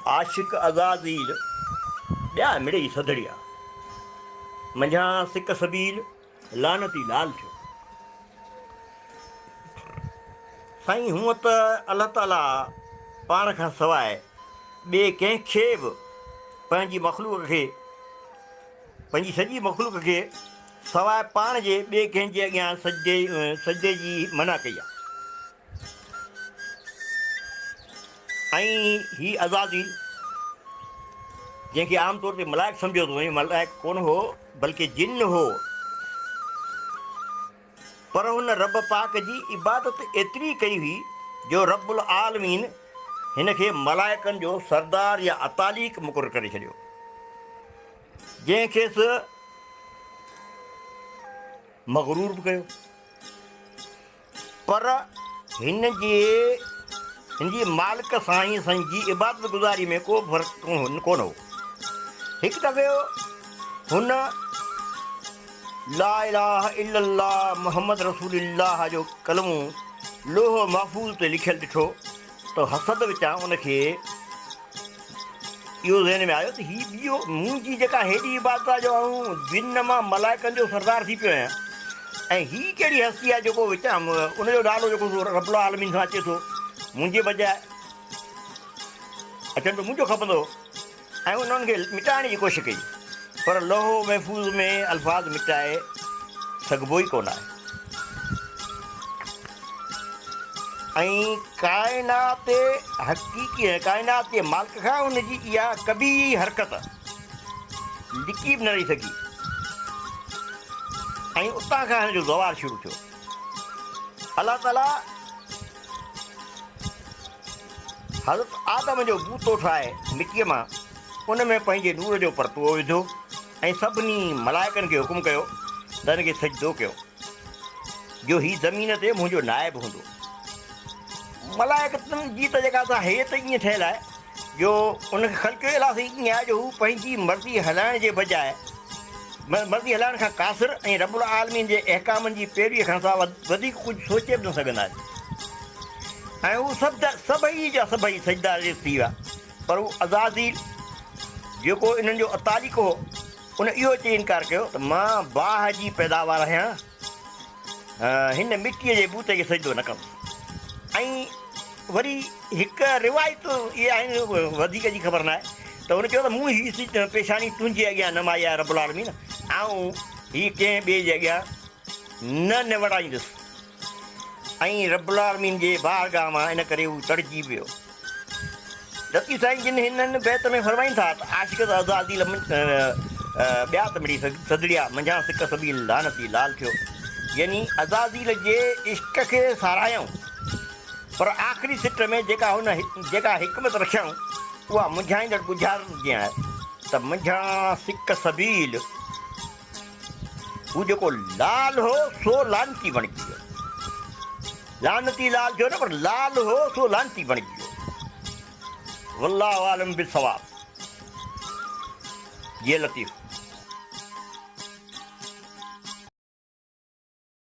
عاشق عزازيل، ٻيا مڙئي سڌڙيا. منجهان سڪ سبيل، لعنتي لال ٿيو. سائين هونء ته الله تعاليٰ پاڻ کان سواء ٻئي ڪنهن کي به پنهنجي مخلوق کي پنهنجي سڄي مخلوق کي سواء پاڻ جي ٻئي ڪنهن جي اڳيان سجدي سجدي جي منع ڪئي آهي. ۽ هي عزازيل جنهن کي عام طور تي ملائڪ سمجهيو ٿو وڃي، ملائڪ ڪونه هو بلڪه جن هو، پر هن رب پاڪ جي عبادت ايتري ڪئي هئي جو رب العالمين هن کي ملائڪن جو سردار يا اتاليق مقرر ڪري ڇڏيو، جنهن کيس مغرور به ڪيو. پر هن جي هن جي مالڪ سائين سائين جي عبادت گذاري ۾ ڪو به فرق ڪونه هو. هڪ دفعي هن لا اله الا الله محمد رسول الله جو ڪلمو لوح محفوظ تي لکيل ڏٺو ته حسد وچان ان کي اهو ذهن ۾ آيو ته هي ٻيو منهنجي جيڪا هيڏي عبادت آهي جو آئون جن مان ملائڪن جو سردار ٿي پيو آهيان ۽ هي ڪهڙي هستي آهي جيڪو وچان ان جو نالو جيڪو سو رب العالمين سان اچي ٿو منهنجي بجاء اچڻ ته منهنجو کپندو هو ۽ انهن کي مٽائڻ جي ڪوشش ڪئي پر لوح محفوظ ۾ الفاظ مٽائي سگهبو ئي ڪونه آهي. ۽ ڪائنات حقيقي ۽ ڪائنات جي مالڪ کان ان جي اها قبيح حرڪت لڪي به نه رهي سگهي ۽ اتان کان هن جو زوال شروع ٿيو. الله تعاليٰ حضرت آدم جو بوتو ٺاهي مٽيء مان ان ۾ پنهنجي نور جو پرتوو وڌو ۽ سڀني ملائڪن کي حڪم ڪيو ته هن کي سجدو ڪيو. جو هي زمين تي منهنجو نائب هوندو. ملائڪتن جي ته جيڪا سا هيئت ائين ٺهيل آهي جو ان کي خلقيو الاهي سائين ائين آهي جو هو پنهنجي مرضي هلائڻ جي بجاء مرضي هلائڻ کان قاصر ۽ رب العالمين جي احڪامن جي پيروي کان سواء وڌيڪ ڪجهه سوچي به نه سگهندا آهن ۽ هو سڀ سڀئي جا سڀئي سجدا ريز ٿي ويا پر هو عزازيل جيڪو انهن جو اتاليق هو ان اهو چئي انڪار ڪيو ته مان باهه جي پيداوار آهيان، هن مٽيء جي بوتي کي سجدو نه ڪندس. ۽ وري هڪ روايت اهي آهن، وڌيڪ جي خبر ناهي، ته هن چيو ته مون هي پيشاني تنهنجي اڳيان نمائي آهي رب العالمين، آئون هي ڪنهن ٻئي جي اڳيان نه نوڙائيندس. ۽ رب العالمين جي بارگاهه مان ان ڪري هو تڙجي ويو. لطيف سائين جن هنن بيت ۾ فرمائين ٿا ته عاشق ته عزازيل ٻيا ته مڙئي سڌڙيا، منجهان سڪ سبيل لعنتي لال ٿيو. يعني عزازيل جي عشق کي ساراهيائون، پر آخري سٽ ۾ جيڪا هن جيڪا حڪمت رکيائون، اها منجهائيندڙ ڳجهارت جيان آهي ته منجهان سڪ سبيل. هو جيڪو لال هو سو لعنتي بڻجي ويو. لعنتي لال ٿيو نه پر لال هو سو لعنتي بڻجي ويو. والله اعلم بالصواب. جي لطيف.